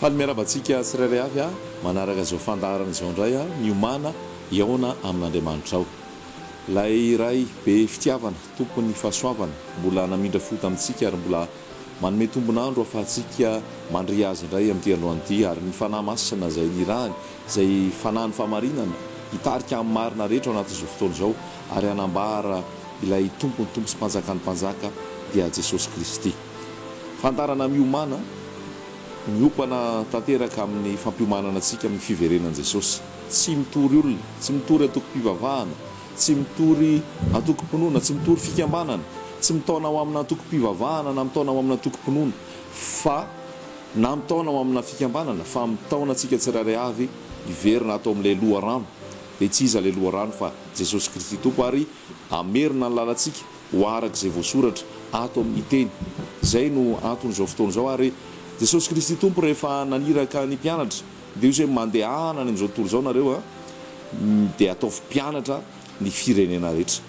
Faly miarahaba antsika tsirairay avy aho manaraka izao fandaharana izao indray aho miomàna hihaona amin'Andriamanitrao. Ilay Ray be fitiavana, Tompon'ny fahasoavana, mbola namindra fo tamintsika ary mbola manome tombon'andro ahafahantsika mandre Azy indray amin'ity androany ity ary ny Fanahy Masina izay nirahany, izay Fanahin'ny fahamarinana, hitarika amin'ny marina rehetra ao anatin'izao fotoana izao ary hanambara ilay Tompon'ny Tompo sy Mpanjakan'ny Mpanjaka dia Jesosy Kristy. Fandaharana miomàna, miompana tanteraka amin'ny fampiomanana antsika amin'ny fiverenan'i Jesosy. Tsy mitory olona, tsy mitory antokom-pivavahana, tsy mitory antokom-pinoana, tsy mitory fikambanana, tsy mitaona ho amina antokom-pivavahana na mitaona ho amina antokom-pinoana, fa na mitaona ho amina fikambanana, fa mitaona antsika tsirairay avy hiverina ato amin'ilay loharano, dia tsy iza ilay loharano fa Jesosy Kristy Tompo, ary hamerina ny lalantsika ho araka izay voasoratra ato amin'ny Teny. Izay no anton'izao fotoana izao, ary Jesosy Kristy Tompo rehefa naniraka ny mpianatra dia hoy Izy hoe, Mandehana any amin'izao tontolo izao nareo a, dia ataovy mpianatra ny firenena rehetra.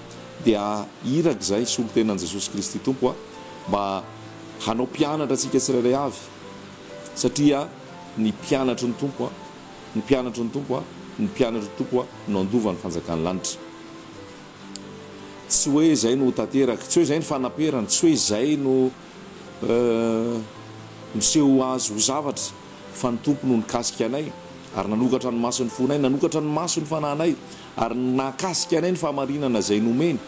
Dia iraka izay solontenan'i Jesosy Kristy Tompo a, mba hanao mpianatra antsika tsirairay avy, satria ny mpianatry ny Tompo a, ny mpianatry ny Tompo a, ny mpianatry ny Tompo a, no handova ny fanjakan'ny lanitra. Tsy hoe izay no ho tanteraka, tsy hoe izay no fanaperana, tsy hoe izay no miseho azy ho zavatra, fa ny Tompo no nikasika anay, ary nanokatra ny mason'ny fonay, nanokatra ny mason'ny fanahinay, ary nahakasika anay ny fahamarinana izay nomeny,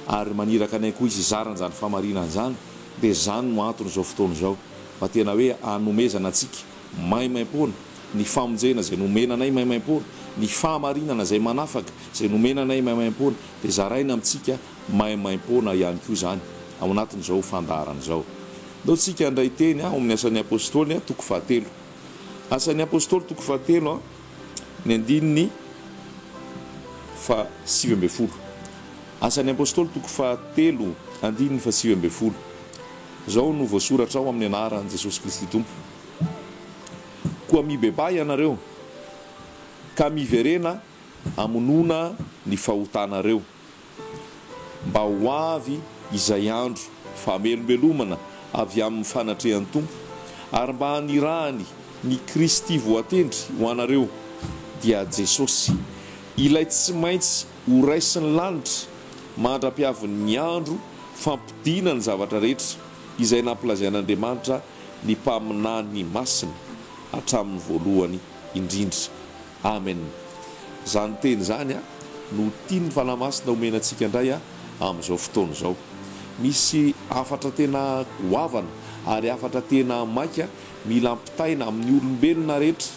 ary maniraka anay koa Izy hizara an'izany fahamarinana izany, dia izany no anton'izao fotoana izao, mba tena hoe hanomezana antsika maimaimpoana, ny famonjena izay nomena anay maimaimpoana, ny fahamarinana izay manafaka, izay nomena anay maimaimpoana, dia zaraina amintsika maimaimpoana ihany koa izany ao anatin'izao fandaharana izao. Ndao tsika handray teny ao amin'ny Asan'ny Apostoly toko fahatelo. Asan'ny Apostoly toko fahatelo ny andininy faha-19. Asan'ny Apostoly toko fahatelo andininy faha-19. Izao no voasoratra ao amin'ny anaran'i Jesosy Kristy Tompo. Koa mibebaha ianareo, ka miverena hamonoana ny fahotanareo, mba ho avy izay andro famelombelomana avy amin'ny fanatrehan'ny Tompo, ary mba hanirahany ny Kristy voatendry ho anareo, dia Jesosy, Ilay tsy maintsy horaisin'ny lanitra mandra-piavin'ny andro fampodiana ny zavatra rehetra, izay nampilazain'Andriamanitra ny mpaminany masina hatramin'ny voalohany indrindra. Amen. Izany teny izany no tian'ny Fanahy Masina omena antsika indray amin'izao fotoana izao. Misy hafatra tena goavana ary hafatra tena maika mila ampitaina amin'ny olombelona rehetra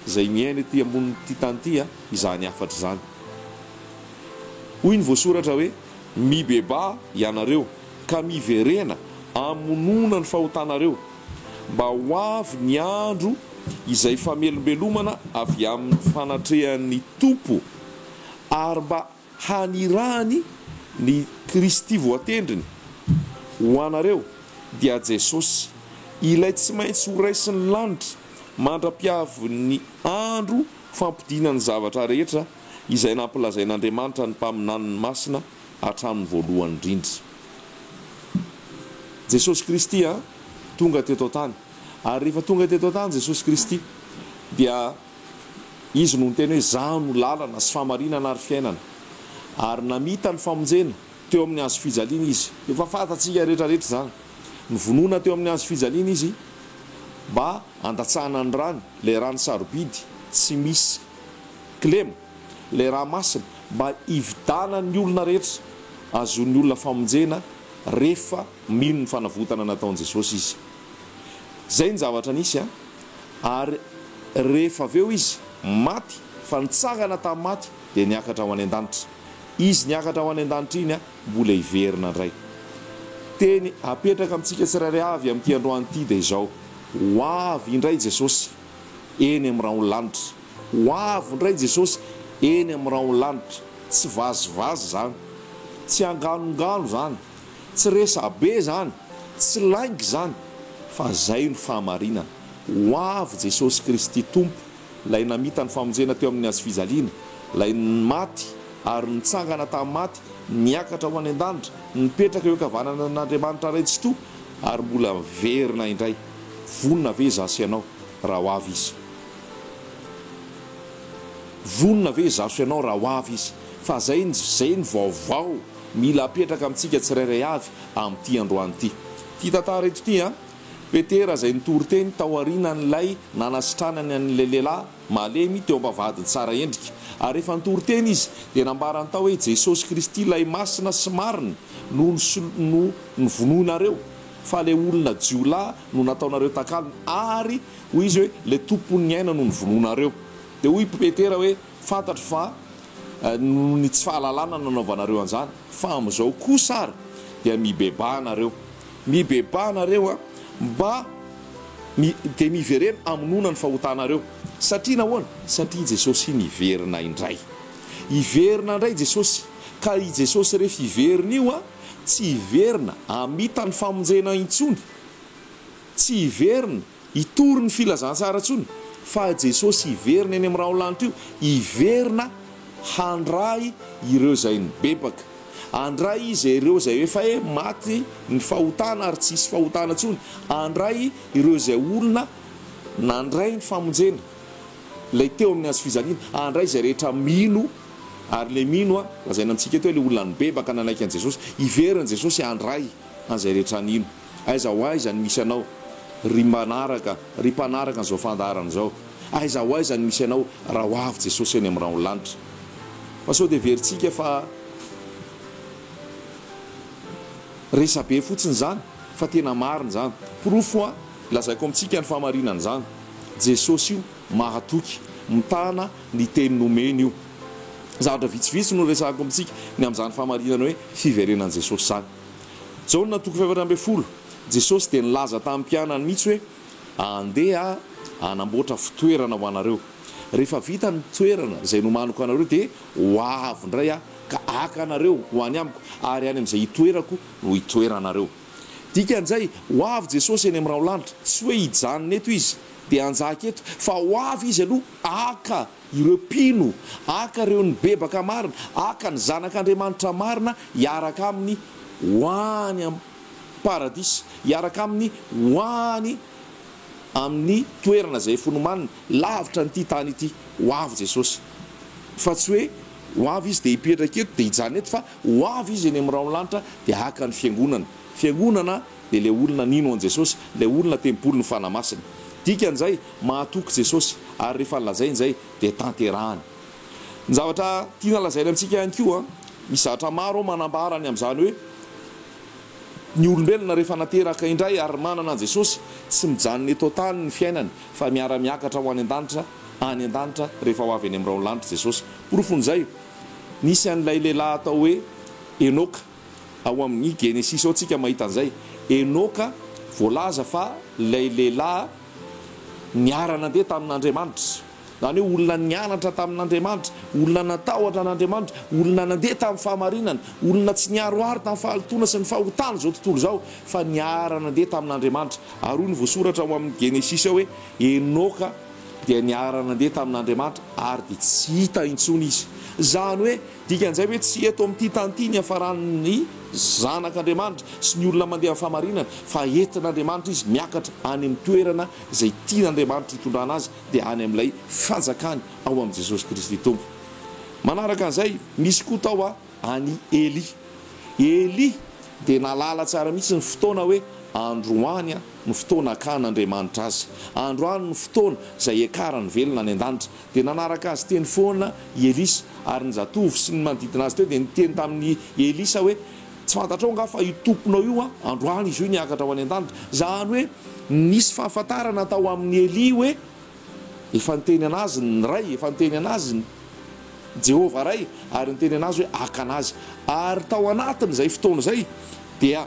izay miaina ety ambonin'ity tany ity izany hafatra izany. Hoy ny voasoratra hoe, Mibebaha ianareo ka miverena hamonoana ny fahotanareo, mba ho avy ny andro izay famelombelomana avy amin'ny fanatrehan'ny Tompo, ary mba hanirahany ny Kristy voatendriny ho anareo, dia Jesosy, Ilay tsy maintsy horaisin'ny lanitra mandra-piavin'ny andro fampodiana ny zavatra rehetra izay nampilazain'Andriamanitra ny mpaminaniny masina hatramin'ny voalohany indrindra. Jesosy Kristy a, tonga teto an-tany. Ary rehefa tonga teto an-tany Jesosy Kristy, dia Izy no niteny hoe, Izaho no lalana sy fahamarinana ary fiainana. Ary namita ny famonjena teo amin'ny hazo fijaliana Izy. Efa fantatsika rehetra rehetra izany. Novonoina teo amin'ny hazo fijaliana Izy mba handatsahana ny rany, ilay rany sarobidy tsy misy kilema, ilay rà masina, mba hividanan'ny olona rehetra, hahazoan'ny olona famonjena rehefa mino ny fanavotana nataon'i Jesosy izy. Izay ny zavatra nisy an! Ary rehefa avy eo izy maty fa nitsangana tamin'ny maty dia niakatra ho any an-danitra. Izy niakatra ho any an-danitra iny an, mbola hiverina indray. Teny apetraka amintsika tsirairay avy amin'ity androany ity dia izao, ho avy indray Jesosy eny amin'ny rahon'ny lanitra. Ho avy indray Jesosy eny amin'ny rahon'ny lanitra. Tsy vazivazy izany. Tsy anganongano izany. Tsy resabe izany. Tsy lainga izany. Fa izay no fahamarinana. Ho avy Jesosy Kristy Tompo, Ilay namita ny famonjena teo amin'ny hazofijaliana, Ilay maty ary nitsangana tamin'ny maty, niakatra ho any an-danitra, nipetraka eo ankavanan'Andriamanitra Ray Tsitoha, ary mbola miverina indray. Vonona ve izaho sy ianao? raha ho avy Izy? Vonona ve izaho sy ianao raha ho avy Izy? Fa zay ny zay ny vaovao mila apetraka amintsika tsirairay avy amin'ity androany ity. Ity tantara eto ity an, Petera izay nitory teny tao aorianan'ilay nanasitranany an'ilay lehilahy malemy teo am-bavahadin'i Tsaraendrika. Ary rehefa nitory teny izy dia nambarany tao hoe Jesosy Kristy ilay masina sy marina no no novonoinareo fa ilay olona jiolahy no nataonareo takalony ary hoy izy hoe ilay tompon'ny aina no novonoinareo. Dia hoy Petera hoe fantatro fa noho ny tsy fahalalana no nanaovanareo an'izany fa amin'izao kosa ary dia mibebaha nareo. Mibebaha nareo an, mba mi, dia miverena hamonoana ny fahotanareo. Satria nahoana? Satria Jesosy niverina indray. Hiverina indray Jesosy. Ka i Jesosy rehefa hiverina io an, tsy hiverina hamita ny famonjena intsony. Tsy hiverina hitory ny filazantsara intsony, fa Jesosy hiverina eny amin'ny rahon-lanitra io, hiverina handray ireo izay nibebaka. Handray Izy ireo izay efa he maty ny fahotana ary tsy hisy fahotana intsony. Handray ireo izay olona nandray ny famonjena, ilay teo amin'ny hazo fijaliana. Handray izay rehetra mino, ary ilay mino, lazaina amintsika eto hoe ilay olona nibebaka nanaiky an'i Jesosy. Hiverina Jesosy handray an'izay rehetra nino. Aiza ho aiza ny misy anao ry mpanaraka, ry mpanaraka an'izao fandaharana izao? Aiza ho aiza ny misy anao raha ho avy Jesosy eny amin'ny rahon'ny lanitra? Fa sao dia heverintsika fa resabe fotsiny izany, fa tena marina izany. Porofo an, lazaiko amintsika ny fahamarinan'izany. Jesosy io mahatoky, mitana ny teny nomeny io. Zavatra vitsivitsy no resahako amintsika ny amin'izany fahamarinana hoe fiverenan'i Jesosy izany. Jaona toko faha-14, Jesosy dia nilaza tamin'ny mpianany mihitsy hoe, Andeha hanamboatra fitoerana ho anareo. Rehefa vita ny toerana izay nomaniko anareo dia ho avy indray Aho ka haka anareo ho any amiko, ary any amin'izay hitoerako no hitoeranareo. Dikan'izay, ho avy Jesosy eny amin'ny rahon-lanitra. Tsy hoe hijanona eto Izy dia hanjaka eto, fa ho avy Izy aloha haka Ireo mpino, haka ireo nibebaka marina, haka ny zanak'Andriamanitra marina hiaraka aminy ho any am paradisa, hiaraka aminy ho any amin'ny toerana izay efa nomaniny, lavitra an'ity tany ity. Ho avy Jesosy. Fa tsy hoe ho avy Izy dia hipetraka eto dia hijanona eto fa ho avy Izy eny amin'ny rahon'ny lanitra dia haka ny fiangonana. Fiangonana dia ilay olona nino an'i Jesosy, ilay olona tempolin'ny Fanahy Masina. Dikan'izay, mahatoky Jesosy, ary rehefa nolazainy izay dia tanterahany. Ny zavatra tiana lazaina amintsika ihany koa, misy zavatra maro ao manambara ny amin'izany hoe ny olombelona rehefa nateraka indray ary manana an'i Jesosy, tsy mijanona eto an-tany ny fiainany fa miara-miakatra ho any an-danitra, any an-danitra rehefa ho avy eny amin'ny rahon'ny lanitra Jesosy. Porofon'izay, nisy an'ilay lehilahy atao hoe Enoka. Ao amin'ny Genesisy ao tsika mahita an'izay. Enoka voalaza fa ilay lehilahy niara-nandeha tamin'Andriamanitra. Izany hoe olona nianatra tamin'Andriamanitra, olona natahotra an'Andriamanitra, olona nandeha tamin'ny fahamarinana, olona tsy niharoharo tamin'ny fahalotoana sy ny fahotan'izao tontolo izao, fa niara-nandeha tamin'Andriamanitra. Ary hoy ny voasoratra ao amin'ny Genesisy ao hoe Enoka dia niara-nandeha tamin'Andriamanitra ary dia tsy hita intsony izy. Izany hoe Dikan'izay hoe tsy eto amin'ity tany ity ny hiafaran'ny zanak'Andriamanitra sy ny olona mandeha amin'ny fahamarinana, fa entin'Andriamanitra izy miakatra any amin'ny toerana izay tian'Andriamanitra hitondrana azy, dia any amin'ilay fanjakany ao amin'i Jesosy Kristy Tompo. Manaraka an'izay, misy koa tao an'i Elia. Elia dia nahalala tsara mihitsy ny fotoana hoe androany no fotoana hakan'Andriamanitra azy. Androany no fotoana izay hiakarany velona any an-danitra. Dia nanaraka azy teny foana i Elisa, ary ny zatovo sy ny manodidina azy teo dia niteny tamin'i Elisa hoe, Tsy fantatrao angaha fa io tomponao io androany izy io niakatra ho any an-danitra? Izany hoe nisy fahafantarana tao amin'i Elia hoe efa niteny an'azy ny Ray, efa niteny an'azy ny Jehovah Ray, ary niteny an'azy hoe haka an'azy. Ary tao anatin'izay fotoana izay dia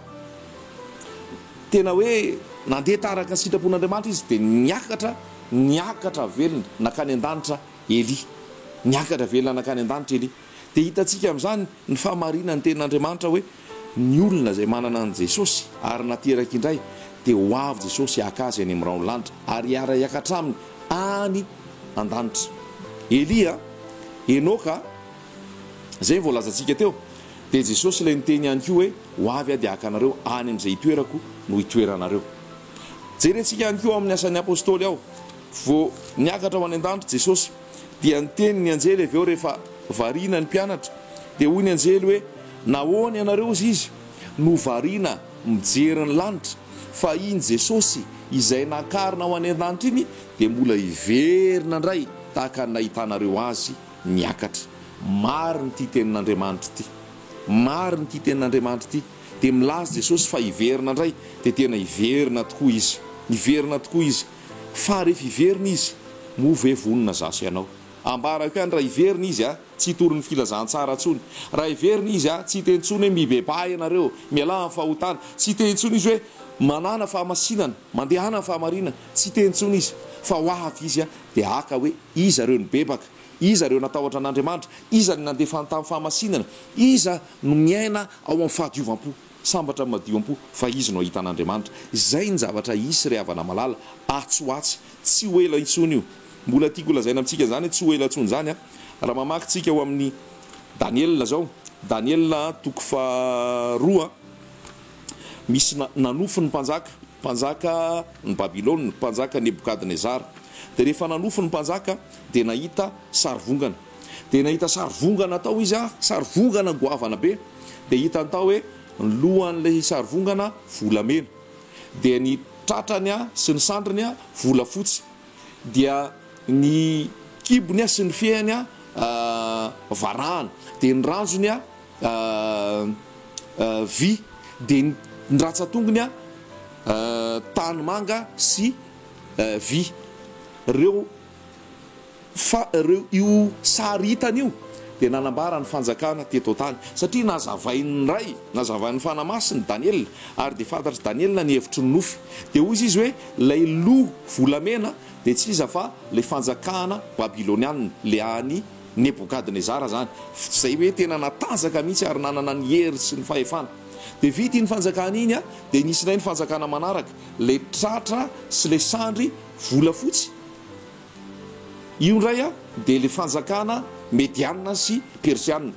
tena hoe nandeha taraka ny sitrapon'Andriamanitra izy, dia niakatra Niakatra velona nankany an-danitra Elia. Niakatra velona nankany an-danitra Elia. Dia hitantsika amin'izany ny fahamarinan'ny Tenin'Andriamanitra hoe ny olona izay manana an'i Jesosy ary nateraka indray dia ho avy Jesosy haka azy any amin'ny rahon'ny lanitra ary hiara-hiakatra aminy any an-danitra. Elia, Enoka, izay ny voalazantsika teo, dia Jesosy ilay niteny ihany koa hoe ho avy aho dia haka anareo any amin'izay hitoerako no hitoeranareo. Jerentsika ihany koa ao amin'ny Asan'ny Apostoly ao. Vao niakatra ho any an-danitra Jesosy, dia niteny ny anjely avy eo rehefa variana ny mpianatra, dia hoy ny anjely hoe, Nahoana ianareo, hozy izy, no variana mijery ny lanitra, fa iny Jesosy izay nakarina ho any an-danitra iny dia mbola hiverina indray tahaka ny nahitanareo Azy niakatra. Marina ity tenin'Andriamanitra ity. Marina ity tenin'Andriamanitra ity. Dia milaza Jesosy fa hiverina indray, dia tena hiverina tokoa Izy. Hiverina tokoa Izy. Fa rehefa hiverina Izy, moa ve vonona za sy ianao? Ambarako ihany, raha hiverina Izy a, tsy hitory ny filazantsara intsony. Raha hiverina Izy a, tsy hiteny intsony hoe mibebaha ianareo, mialà amin'ny fahotana. Tsy hiteny intsony Izy hoe manàna fahamasinana, mandehana amin'ny fahamarinana. Tsy hiteny intsony Izy. Fa ho avy Izy a, dia haka hoe iza ireo nibebaka, iza ireo natahotra an'Andriamanitra, iza no nandefa ny tamin'ny fahamasinana, iza no miaina ao amin'ny fahadiovam-po. Sambatra ny madio am-po, fa izy no hahita an'Andriamanitra. Izay ny zavatra hisy ry havana malala, atsy ho atsy. Tsy ho ela intsony io. Mbola tiako holazaina amintsika izany hoe tsy ho ela intsony izany an. Raha mamaky tsika ao amin'ny Daniela izao, Daniela toko faharoa, misy nanofy ny mpanjaka, mpanjaka ny Babylona, mpanjaka Nebokadnezara. Dia rehefa nanofy ny mpanjaka dia nahita sarivongana. Dia nahita sarivongana tao izy an, sarivongana goavana be. Dia hitany tao hoe ny lohan'ilay sarivongana volamena. Dia ny tratrany sy ny sandriny volafotsy. Dia ny kibony sy ny fehiny varahana. Dia ny ranjony vy. Dia ny rantsan-tongony tanimanga sy vy. Ireo. Fa ireo io sary hitany io dia nanambara ny fanjakana teto an-tany, satria nazavain'ny Ray, nazavain'ny Fanahy Masina i Daniela, ary dia fantatr'i Daniela ny hevitry ny nofy. Dia hoy izy hoe, ilay loha volamena dia tsy iza fa ilay fanjakana babylonianina, ilay an'i Nebokadnezara izany, izay hoe tena natanjaka mihitsy ary nanana ny hery sy ny fahefana. Dia vita iny fanjakana iny, dia nisy indray ny fanjakana manaraka, ilay tratra sy ilay sandry volafotsy. Io indray a, dia ilay fanjakana Mediana sy Persiana.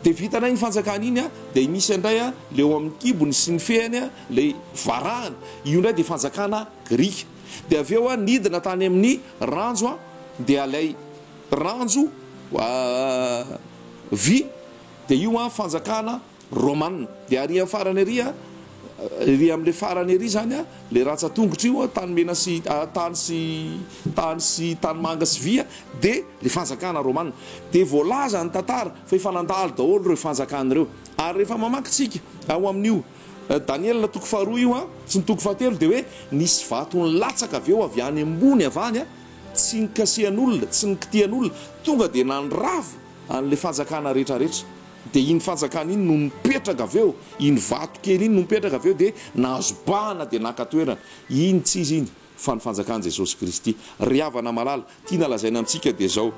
Dia vitanay iny fanjakana iny a, dia misy indray a, ilay eo amin'ny kibony sy ny fehiny a, ilay varahana. Io indray dia fanjakana Grika. Dia avy eo a, nidina tany amin'ny ranjo a, dia ilay ranjo vy, dia io a fanjakana Romana. Dia ary amin'ny farany ery a, ery amin'ilay farany ery izany a, ilay rantsan-tongotra io a, tany mena sy tany sy tany sy tanimanga sy vy a, dia ilay fanjakana romana. Dia voalaza ny tantara fa efa nandalo daholo ireo fanjakana ireo. Ary rehefa mamaky tsika ao amin'io Daniela toko faharoa io a, sy ny toko fahatelo dia hoe nisy vato nilatsaka avy eo avy any ambony avy any a, tsy nikasihan'olona, tsy nikitihan'olona, tonga dia nandrava an'ilay fanjakana rehetra rehetra. Dia iny fanjakana iny no nipetraka avy eo, iny vato kely iny no nipetraka avy eo dia nahazo bahana dia naka toerana. Iny tsy iza iny fa ny fanjakan'i Jesosy Kristy. Ry havana malala, tiana lazaina amintsika dia izao,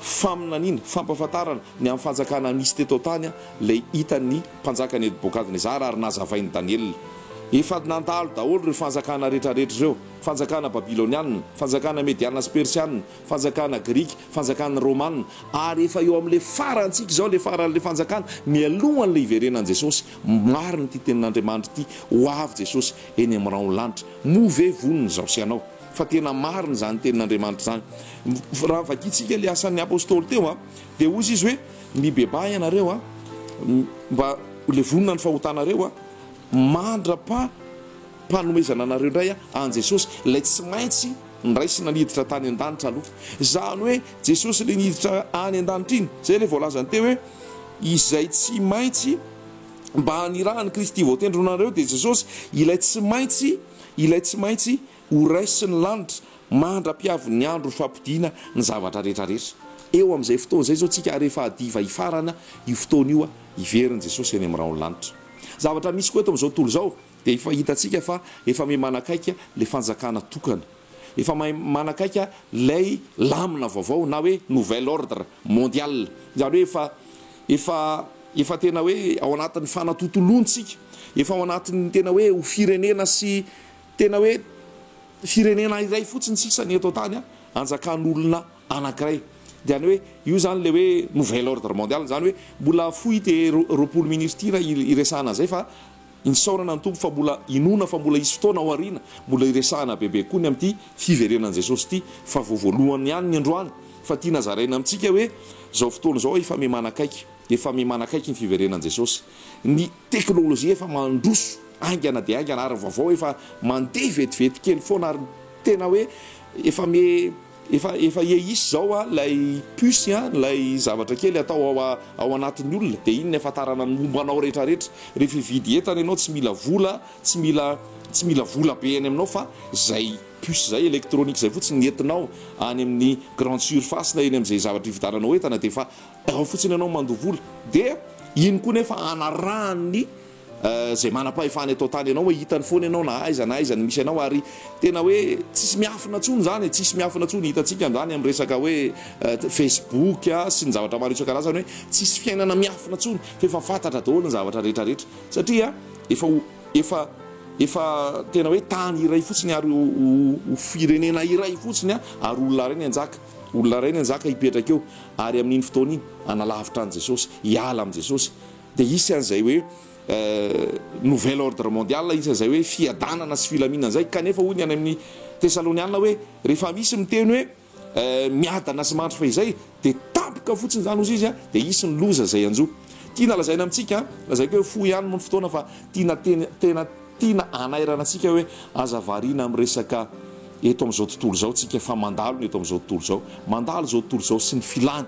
faminaniana, fampahafantarana ny amin'ny fanjakana nisy teto an-tany ilay hitan'ny mpanjaka Nebokadnezara ary nazavain'i Daniela. Efa nandalo daholo ireo fanjakana rehetrarehetra ireo, fanjakana babylonianina, fanjakana mediana sy persianina, fanjakana grika, fanjakana romana, ary efa eo amin'ilay farantsika izao, ilay faran'ilay fanjakana, mialohan'ilay hiverenan'i Jesosy. Marina ity tenin'Andriamanitra ity, ho avy Jesosy eny amin'ny rahon'ny lanitra. Moa ve vonona izaho sy ianao? Fa tena marina izany tenin'Andriamanitra izany. Raha vakintsika ilay asan'ny apostoly teo, dia hoy izy hoe, Mibebaha ianareo, mba ho levonina ny fahotanareo, mandra-pa mpanomezana anareo indray an'i Jesosy, ilay tsy maintsy niraisina niditra tany an-danitra aloha. Izany hoe Jesosy ilay niditra any an-danitra iny. Izay ilay voalazany teo hoe izay tsy maintsy mba hanirahan'i Kristy voatendry ho anareo dia Jesosy ilay tsy maintsy ilay tsy maintsy ho raisin'ny lanitra mandra-piavin'ny andro fampodiana ny zavatra rehetra rehetra. Eo amin'izay fotoana izay izao tsika ary efa hadiva hifarana io fotoana io hiverin'i Jesosy eny amin'ny rahon'ny lanitra. Zavatra misy koa eto amin'izao tontolo izao Dia efa hitantsika fa efa miha manakaiky ilay fanjakana tokana. Efa manakaiky ilay lamina vaovao na hoe nouvel ordre mondial. Izany hoe efa efa efa tena hoe ao anatin'ny fanatontoloana isika. Efa ao anatin'ny tena hoe ho firenena sy tena hoe firenena iray fotsiny sisa ny eto an-tany anjakan'olona anankiray. Dia ny hoe io izany ilay hoe nouvel ordre mondial. Izany hoe mbola fohy ity 20 minutes ity raha hiresahana an'izay fa. Isaorana ny Tompo fa mbola inoana fa mbola hisy fotoana ao aoriana mbola hiresahana bebe koa ny amin'ity fiverenan'i Jesosy ity fa vao voalohany ihany ny androany fa tiana zaraina amintsika hoe izao fotoana izao efa miha-manakaiky efa miha-manakaiky ny fiverenan'i Jesosy. Ny teknolojia efa mandroso haingana dia haingana ary vaovao efa mandeha vetivety kely foana ary tena hoe efa miha Efa efa eisy izao a ilay puce a, ilay zavatra kely atao ao ao anatin'ny olona dia iny ny ahafantarana ny momba anao rehetra rehetra. Rehefa hividy entana ianao tsy mila vola, tsy mila tsy mila vola be any aminao fa izay puce izay électronique izay fotsiny ny entinao any amin'ny grande surface na eny amin'izay zavatra ividiananao entana dia efa ao fotsiny ianao mandoa vola. Dia iny koa nefa anarahan'ny Izay manam-pahefana eto an-tany ianao hoe hitany foana ianao na aiza na aiza ny misy anao ary tena hoe tsisy miafina intsony izany e, tsisy miafina intsony, hitantsika an'izany amin'ny resaka hoe Facebook sy ny zavatra maro isan-karazany hoe tsisy fiainana miafina intsony fa efa fantatra daholo ny zavatra rehetra rehetra satria efa ho efa efa tena hoe tany iray fotsiny ary ho firenena iray fotsiny ary olona iray ny hanjaka, olona iray ny hanjaka hipetraka eo ary amin'iny fotoana iny hanalavitra an'i Jesosy, hiala amin'i Jesosy. Dia hisy an'izay hoe nouvel ordre mondial, hisy an'izay hoe fiadanana sy filaminana izay, kanefa hoy ny any amin'ny Tesaloniana hoe rehefa misy miteny hoe miadana sy mandry fahizay dia tampoka fotsiny izany hozy izy dia hisy ny loza izay hanjo. Tiana lazaina amintsika, lazaiko hoe fohy ihany moa ny fotoana fa tiana tena Tiana hanairana antsika hoe aza variana amin'ny resaka eto amin'izao tontolo izao tsika fa mandalo ny eto amin'izao tontolo izao. Mandalo izao tontolo izao sy ny filany.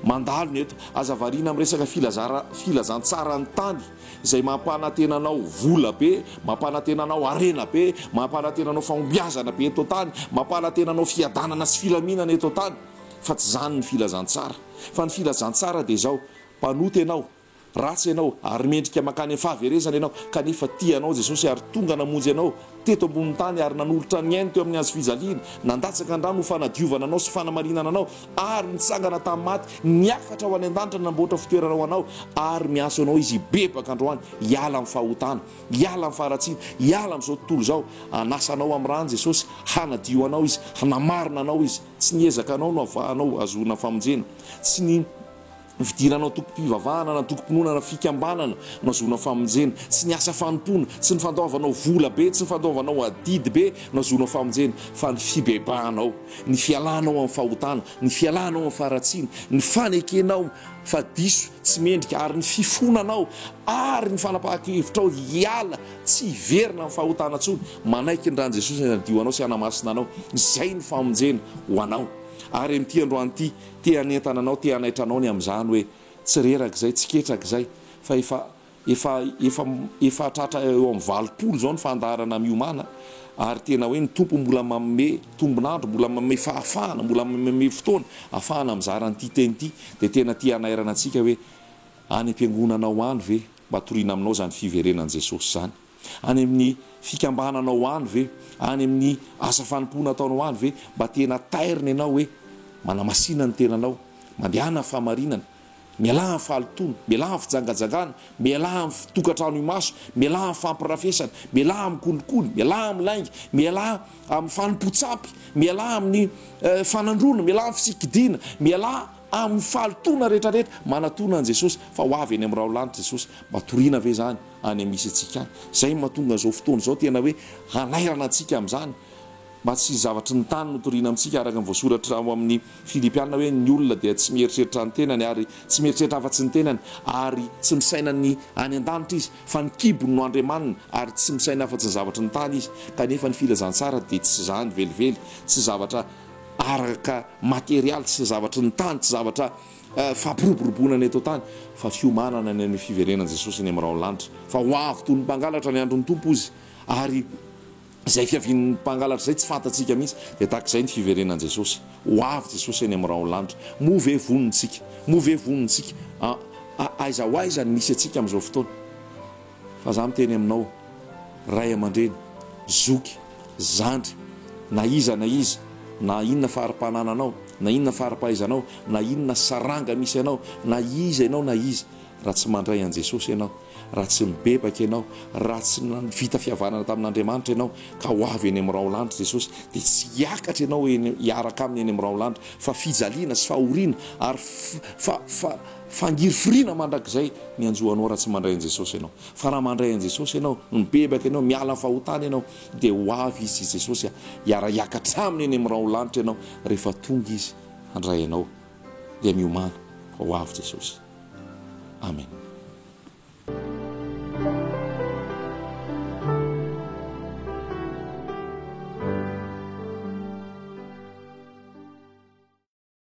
Mandalo ny eto. Aza variana amin'ny resaka filazara filazantsaran'ny tany izay mampanantena anao vola be, mampanantena anao harena be, mampanantena anao fahombiazana be eto an-tany, mampanantena anao fiadanana sy filaminana eto an-tany. Fa tsy izany ny filazantsara. Fa ny filazantsara dia izao, mpanota ianao, Ratsy ianao ary mendrika mankany amin'ny fahaverezana ianao, kanefa tia anao Jesosy ary tonga namonjy anao teto ambonin'ny tany ary nanolotra ny ainy teo amin'ny hazo fijaliana, nandatsaka ny rany ho fanadiovana anao sy fanamarinana anao, ary nitsangana tamin'ny maty, niakatra ho any an-danitra nanamboatra fitoerana ho anao, ary miantso anao Izy hibebaka androany, hiala amin'ny fahotana, hiala amin'ny faharatsiana, hiala amin'izao tontolo izao. Hanasa anao amin'ny rany Jesosy, hanadio anao Izy, hanamarina anao Izy. Tsy ny ezaka anao no havahanao hahazoana famonjena, tsy ny. Ny fidirana ao antokom-pivavahana na antokom-pinoana na fikambanana no ahazoana famonjena. Tsy ny asa fanompoana, tsy ny fandoavanao vola be, tsy ny fandoavanao adidy be no ahazoanao famonjena, fa ny fibebahanao, ny fialanao amin'ny fahotana, ny fialanao amin'ny faharatsiana, ny fanekenao fa diso, tsy mendrika, ary ny fifonanao, ary ny fanapahan-kevitrao hiala, tsy hiverina amin'ny fahotana intsony, manaiky ny ran'i Jesosy hanadio anao sy hanamasina anao. Izay ny famonjena ho anao. Ary amin'ity androany ity, Te hanentana anao, te hanaitra anao ny amin'izany hoe tsy reraka izay, tsy ketraka izay, fa efa, efa, efa, efa tratra eo amin'ny 80 izao ny fandaharana miomàna, ary tena hoe ny Tompo mbola manome tombon'andro, mbola manome fahafahana, mbola manome fotoana ahafahana mizara an'ity teny ity, dia tena te hanairana antsika hoe any am-piangonanao any ve mba toriana aminao izany fiverenan'i Jesosy izany? Any amin'ny fikambananao any ve, any amin'ny asa fanompoana ataonao any ve, mba tena tairina ianao hoe manamasina ny tenanao, mandehana amin'ny fahamarinana, mialà amin'ny fahalotoana, mialà amin'ny fijangajangana, mialà amin'ny tokantrano imaso, mialà amin'ny fampirafesana, mialà amin'ny kolikoly, mialà amin'ny lainga, mialà amin'ny fanompoan-tsampy, mialà amin'ny fanandroana, mialà amin'ny fisikidiana, mialà amin'ny fahalotoana rehetrarehetra, manatona an'i Jesosy fa ho avy eny amin'ny raholahy Jesosy, mba toriana ve izany? any misy antsika any. Izay no mahatonga an'izao fotoana izao tena hoe hanairana antsika amin'izany, mba tsy zavatry ny tany no toriana amintsika, araka ny voasoratra ao amin'ny Filipiana hoe ny olona dia tsy mieritreritra ny tenany ary tsy mieritreritra afa-tsy ny tenany ary tsy misaina ny any an-danitra izy, fa ny kibony no andriamaniny ary tsy misaina afa-tsy ny zavatry ny tany izy. Kanefa ny filazantsara dia tsy izany velively, tsy zavatra araka materialy, tsy zavatry ny tany, tsy zavatra Fampiroboroboana ny eto an-tany, fa fiomanana ny amin'ny fiverenan'i Jesosy eny amin'ny rahon'ny lanitra. Fa ho avy toy ny mpangalatra ny andron'ny Tompo Izy, ary izay fiavian'ny mpangalatra izay tsy fantatsika mihitsy, dia tahaka izay ny fiverenan'i Jesosy. Ho avy Jesosy eny amin'ny rahon'ny lanitra. Moa ve vonona isika? Moa ve vonona isika? Aiza ho aiza ny misy antsika amin'izao fotoana? Fa za miteny aminao, ray aman-dreny, zoky, zandry, na iza na iza, na inona fari-panananao, na inona fari-pahaizanao, na inona saranga misy anao, na iza ianao na iza, raha tsy mandray an'i Jesosy ianao, raha tsy mibebaka ianao, raha tsy vita fihavanana tamin'Andriamanitra ianao, ka ho avy eny amin'ny rahon-lanitra Jesosy, dia tsy hiakatra ianao eny hiaraka Aminy eny amin'ny rahon-lanitra, fa fijaliana sy fahoriana ary fa, fa, fa. Fangirifiriana mandrakizay ny hanjo anao raha tsy mandray an'i Jesosy ianao. Fa raha mandray an'i Jesosy ianao, mibebaka ianao, miala amin'ny fahotana ianao, dia ho avy Izy Jesosy hiara-hiakatra Aminy eny amin'ny rahon'ny lanitra ianao rehefa tonga Izy handray anao. Dia miomàna fa ho avy Jesosy. Amen.